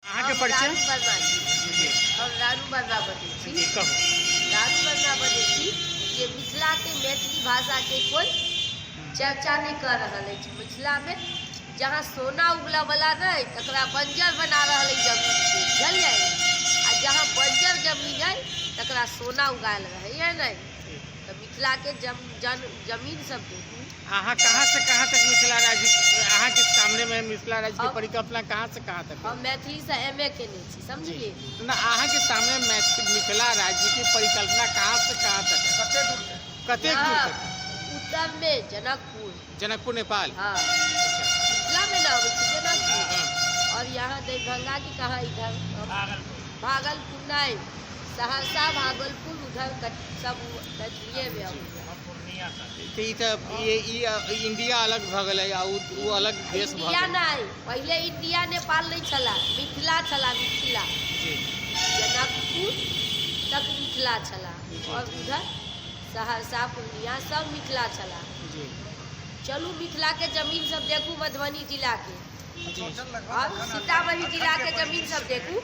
अहाँके हम परिचय रानू वर्मा छी। हम रानू वर्मा बजै छी। जी कहू। रानू वर्मा बजै छी जे मिथिलाके मैथिली भाषाके कोइ चर्चा नहि कऽ रहल अछि। मिथिलामे जहाँ सोना उगलऽवला नहि तकरा बंजर बना रहल अछि जमीनके, बुझलियै? आ जहाँ बंजर जमीन अइ तकरा सोना उगायल रहैए नहि। तऽ मिथिलाके जम जन जमीन सब देखू। अहाँ कहाँ से कहाँ तक मिथिला राज्य अहाँके सामने में मिथिला राज्य के परिकल्पना कहाँ से कहाँ तक हम मैथिलीसँ एम ए केने छी, समझलियै? ना, अहाँके सामने मैथिली मिथिला राज्य के परिकल्पना कहाँ से कहाँ तक है? कते दूर तक? कतेक दूर तक? उत्तर में जनकपुर। जनकपुर नेपाल। हाँ। अच्छा। मिथिला में ना अबै छै जनकपुर। हाँ। और यहाँ दरभंगा की कहाँ इधर भागलपुर नहीं, सहरसा भागलपुर उधर सब मैथिलीए में अबैया। तऽ ई तऽ ई इंडिया अलग भऽ गेलै आ ओ अलग देश भऽ इंडिया गेलै। नहि, पहिले इंडिया नेपाल नहि छला, मिथिला छला, मिथिला। जनकपुर तक मिथिला छला और उधर सहरसा पूर्णिया सब मिथिला छला। चलू मिथिला के जमीन सब देखू, मधुबनी जिला के और सीतामढ़ी जिला के जमीन सब देखू,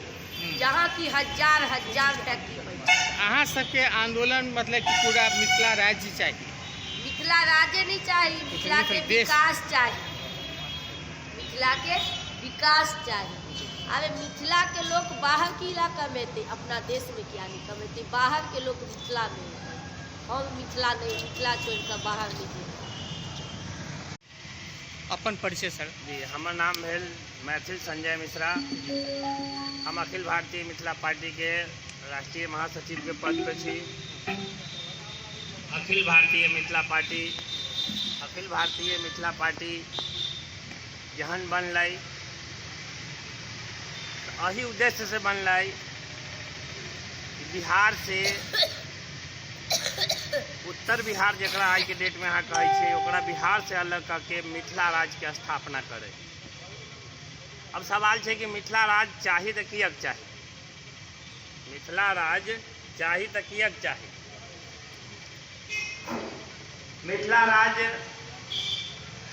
जहाँ की हजार हजार फैक्ट्री होइ छै। अहाँ सबके आंदोलन मतलब कि पूरा मिथिला राज्य चाही? मिथिला राज्य नहीं चाही, मिथिला के देश। विकास चाही, मिथिला के विकास चाही। अरे मिथिला के लोग बाहर की ला कमेते, अपना देश में किया नहीं कमेते? बाहर के लोग मिथिला में एतै, हम मिथिला नहीं, मिथिला छोड़ कऽ बाहर नहीं जेबै। अपन परिचय सर। जी, हमर नाम भेल मैथिल संजय मिश्रा। हम अखिल भारतीय मिथिला पार्टी के राष्ट्रीय महासचिव के पद पर छी। अखिल भारतीय मिथिला पार्टी, अखिल भारतीय मिथिला पार्टी जहन बनलै तऽ एहि उद्देश्य से बनलै कि बिहार से उत्तर बिहार जकरा आइके डेटमे अहाँ कहै छियै ओकरा बिहार से अलग कऽ के मिथिला राज्यके स्थापना करै। अब सवाल छै कि मिथिला राज्य चाही तऽ किएक चाही? मिथिला राज्य चाही तऽ किएक चाही? मिथिला राज्य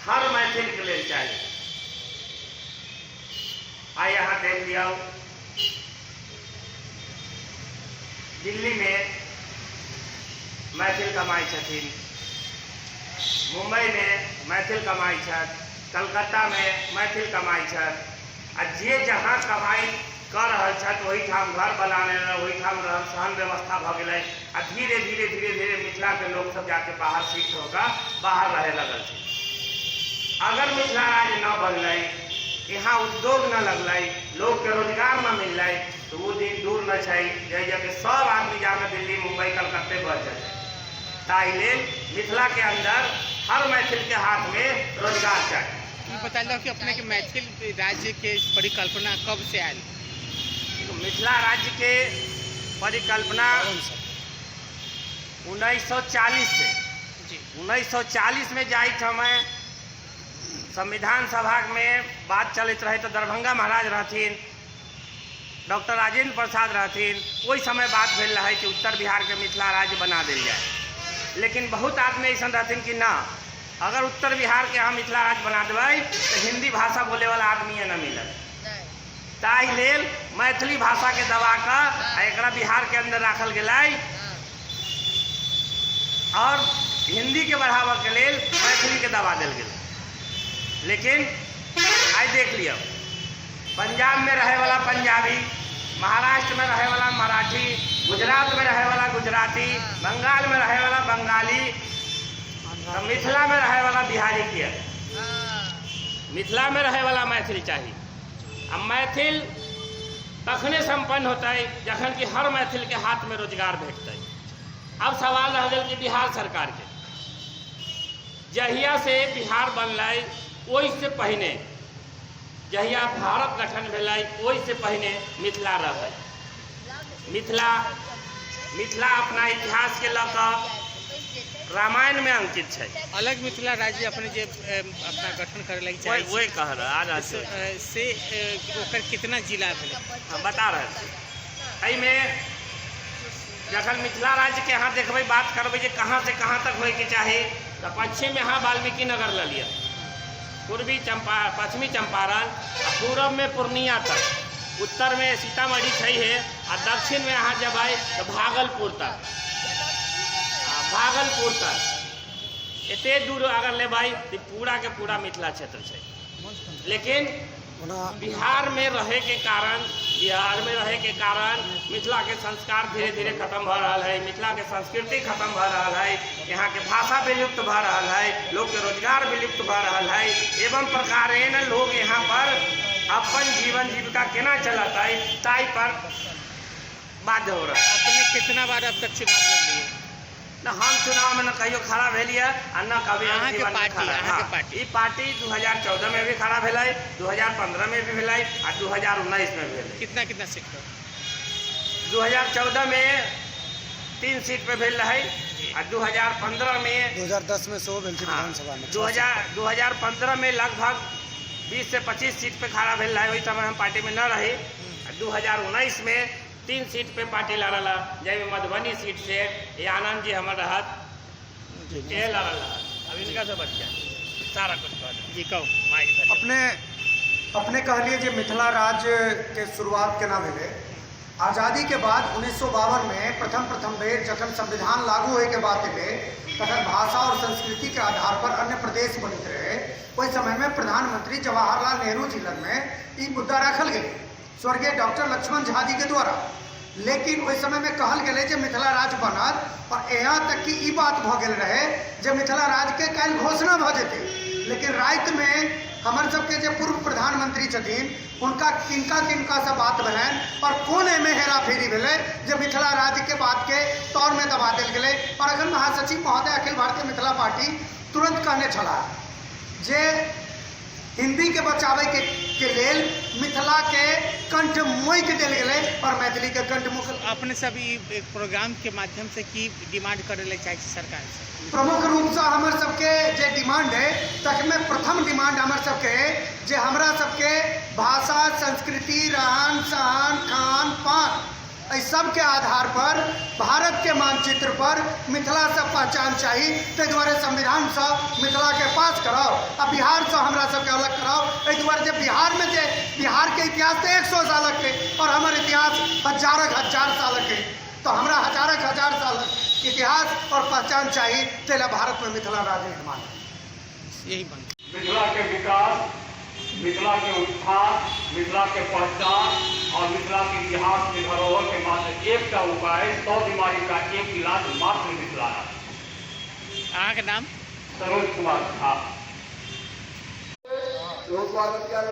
हर मैथिलके लेल चाही। आइ अहाँ देख लियौ, दिल्लीमे मैथिल कमाइ छथिन, मुम्बईमे मैथिल कमाइ छथि, कलकत्तामे मैथिल कमाइ छथि, आ जे जहाँ कमाइ कऽ रहल छथि ओहिठाम घर बना लेने, ओहिठाम रहन सहन व्यवस्था भऽ गेलै, आ धीरे धीरे धीरे धीरे मिथिलाके लोकसभ जाके बाहर शिफ्ट हो कऽ बाहर रहय लगल छै। अगर मिथिला राज्य न बनलै, यहाँ उद्योग न लगलै, लोकके रोजगार न मिललै, तऽ ओ दिन दूर न छै जाहि जगह सब आदमी जाके दिल्ली मुम्बई कलकत्ते बस जेतै। ताहि लेल मिथिलाके अन्दर हर मैथिलके हाथमे रोजगार चाही। ई बता दो कि अपने के मैथिल राज्य के परिकल्पना कब से आयल? मिथिला राज्य के परिकल्पना 1940 से। 1940 में जाहि समय संविधान सभा में बात चलैत रहे तो दरभंगा महाराज रहथिन, डॉक्टर राजेंद्र प्रसाद रहथिन, ओहि समय बात भेल रहे कि उत्तर बिहार के मिथिला राज्य बना देल जाए। लेकिन बहुत आदमी ऐसा रहथिन कि ना, अगर उत्तर बिहार के हम मिथिला राज्य बना देबै तो हिंदी भाषा बोले वाला आदमी न मिलत। ताहि लेल मैथिली भाषा के दबा कऽ आ एकरा बिहार के अंदर राखल गेलै और हिंदी के बढ़ावा के लेल मैथिली के दबा देल गेलै। लेकिन आइ देख लियौ, पंजाब में रहे वाला पंजाबी, महाराष्ट्र में रहे वाला मराठी, गुजरात में रहे वाला गुजराती, बंगाल में रहे वाला बंगाली, तऽ मिथिला में रहे वाला बिहारी किया? मिथिला में रहे वाला मैथिल चाही। आ मैथिल तखने संपन्न होतै जखन कि हर मैथिल के हाथ में रोजगार भेटतै। अब सवाल रह गेल कि बिहार सरकार के जहिया से बिहार बनलै ओहिसँ पहिने, जहिया भारत गठन भेलै ओहिसँ पहिने मिथिला रहै। मिथिला अपना इतिहासके लऽ कऽ रामायणमे अंकित छै। अलग मिथिला राज्य अपने जे अपना गठन करे लगी चाहै छी, वही कह रहा, आ रहल छी। से ओकर कितना जिला भेलै? हम बता रहल छी। एहिमे जखन मिथिला राज्यके अहाँ देखबै, बात करबै जे कहाँ से कहाँ तक होइके चाही, तऽ पश्चिममे अहाँ वाल्मीकि नगर लऽ लिअ, पूर्वी चंपा, पश्चिमी चंपारण, आ पूरबमे पूर्णिया तक, उत्तर में सीतामढ़ी छै हे आ दक्षिण में अहाँ जेबै तऽ भागलपुर तक, भागलपुर तक एते दूर अगर लेबै तऽ पूरा के पूरा मिथिला क्षेत्र छै। लेकिन बिहार में रहे के कारण, बिहार में रहे के कारण मिथिला के संस्कार धीरे धीरे खत्म भऽ रहल है, मिथिला के संस्कृति खत्म भऽ रहल है, यहाँ के भाषा विलुप्त भऽ रहल है, लोग के रोजगार विलुप्त भऽ रहल है। एवं प्रकारेण लोग यहाँ पर अपन जीवन जीविका केना चलतै ताहि पर बाध्य हो रहा। अपने कितना बार अब तक चुनाव लड़ लिए? न हम चुनाव में न कहियो खड़ा भेलियै आ न कभी हम अहाँके जीवन में पार्टी, खड़ा। अहाँके हाँ, पार्टी। ई पार्टी 2014 में भी खड़ा भेलै, 2015 में भी भेलै आ 2019 में भेलै। कितना कितना सीट पर? 2014 में 3 सीट पे भेल रहै आ 2015 में 2010 में सेहो भेल छै विधानसभा में। 2015 में लगभग 20 से 25 सीट पे खड़ा भेल रहै, ओहि समय हम पार्टी में न रही। आ 2019 में 3 सीट पे पार्टी लड़ल है, जाहिमे मधुबनी सीट से ये आनंद जी हमर रहत, ये लड़ल है। अब इनका से बच्चा सारा कुछ कह दे। जी कहू। माइक धरियौ। अपने अपने कहलिए जे मिथिला राज्य के शुरुआत केना भेलै। आज़ादी के बाद 1952 में प्रथम प्रथम बेर जखन संविधान लागू होय के बात एलै तखन भाषा और संस्कृति के आधार पर अन्य प्रदेश बनैत रहे। ओहि समय में प्रधानमंत्री जवाहरलाल नेहरू जी लग में ई मुद्दा राखल गेलै स्वर्गीय डॉक्टर लक्ष्मण झा जी के द्वारा। लेकिन ओहि समय में कहल गेलै जे मिथिला राज्य बनत और यहाँ तक कि ई बात भऽ गेल रहे जे मिथिला राज्य के काल्हि घोषणा भऽ जेतै। लेकिन रातिमे हमर सबके जे पूर्व प्रधानमंत्री छथिन हुनका किनका किनका से बात भेलनि और कोन एहिमे हेराफेरी भेलै जे मिथिला राज्य के बात के तौर में दबा देल गेलै। और अखन महासचिव महोदय अखिल भारतीय मिथिला पार्टी तुरंत कहने छलाह जे हिंदी के बचावे के लेल मिथिला के कंठ मोकि देल गेलै और मैथिली के कंठ मोक। अपने सब ई प्रोग्राम के माध्यम से की डिमांड करे ले चाहे छी सरकार से? प्रमुख रूप से हमर सबके जे डिमांड है तकमे प्रथम डिमांड हमर सबके है जे हमरा सबके भाषा संस्कृति रहन सहन खान पान एहि सबके आधार पर भारत के मानचित्र पर मिथिला से पहचान चाही। ताहि दुआरे संविधानसँ मिथिला के पास कराओ आ बिहारसँ हमरा सबके अलग कराओ। एहि दुआरे जे बिहार में जे बिहार के इतिहास तऽ 100 सालक है और हमर इतिहास हजारक हजार सालक है, तो हमरा हजारक हजार सालक इतिहास और पहचान चाही। ताहि लए भारत में मिथिला राज्य निर्माण यही बन। मिथिला के विकास, मिथिला के उत्थान, मिथिला के पहचान और मिथिला के इतिहास के धरोहर के मात्र एकटा उपाय, 100 बीमारी का एक इलाज मात्र मिथिला राज्य। अहाँके नाम? सरोज कुमार झा। रोजगार